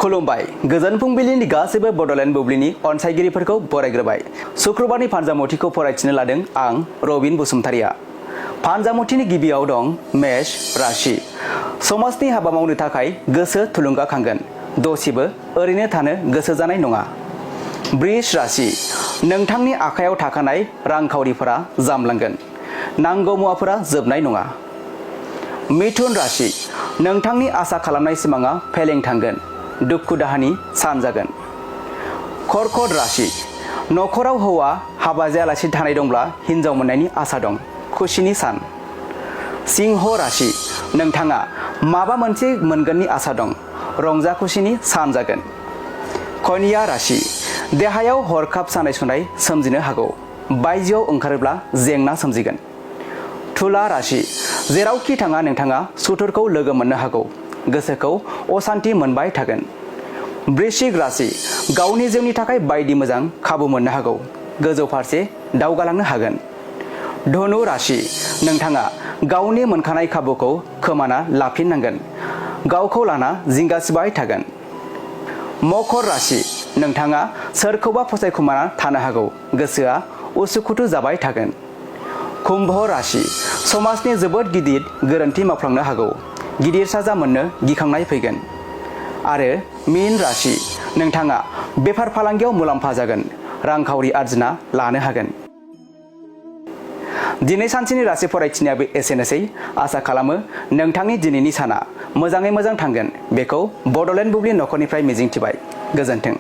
खुलुमबाय गोजोन फुंबिलिनि गासैबो बडलेण्ड बुब्लिनि अनसायगिरिफोरखौ बरायग्रोबाय। शुक्रबारनि फानजामुथिखौ फरायथिनो लादों आं रबिन बसुमतारिया। फानजामुथिनि गिबियाव दं मेष राशि। समाजनि हाबा मावनो थाखाय गोसो थुलुंगाखांगोन, दसेबो ओरैनो थानो गोसो जानाय नङा। बृष राशि। नोंथांनि आखायाव थाखानाय रांखावरिफोरा जामलांगोन, नांगौ मुवाफोरा जोबनाय नङा। मिथुन राशि। नोंथांनि आसा खालामनाय सिमाङा फेलें थांगोन, दुखु दाहानि सान जागोन। कर्कट राशि। नखराव हौवा हाबा जायालासे थानाय दंब्ला हिन्जाव मोननायनि आसा दं, खुसिनि सान। सिंह राशि। नोंथाङा माबा मोनसे मोनगोननि आसा दं, रंजा खुसिनि सान जागोन। कन्या राशि। देहायाव हरखाब सानाय सुनाय सोमजिनो हागौ, बायजोआव ओंखारोब्ला जेंना सोमजिगोन। तुला राशि। जेरावखि थाङा नोंथाङा सुथुरखौ लोगो मोननो हागौ, गोसोखौ असान्थि मोनबाय थागोन। वृश्चिक राशि। गावनि जिउनि थाखाय बायदि मोजां खाबु मोननो हागौ, गोजौ फारसे दावगालांनो हागोन। धनु राशि। नोंथाङा गावनि मोनखानाय खाबुखौ खोमाना लाफिननांगोन, गावखौ लाना जिंगासिबाय थागोन। मकर राशि। नोंथाङा सोरखौबा फसायखुमाना थानो हागौ, गोसोआ उसुखुथु जाबाय थागोन। कुम्भ राशि। समाजनि जोबोद गिदिर गोरोन्थि मावफ्लांनो हागौ, गिदिर साजा मोननो गिखांनाय फैगोन। आरो मीन राशि। नोंथाङा बेफार फालांगियाव मुलाम्फा जागोन, रांखावरि आरजिना लानो हागोन। दिनै सानसेनि राशि फरायथिनायाबो एसेनोसै। आसा खालामो नोंथांनि दिनैनि साना मोजाङै मोजां थांगोन, बेखौ बडलेण्ड बुब्लि नखरनिफ्राय मिजिंथिबाय। गोजोन्थों।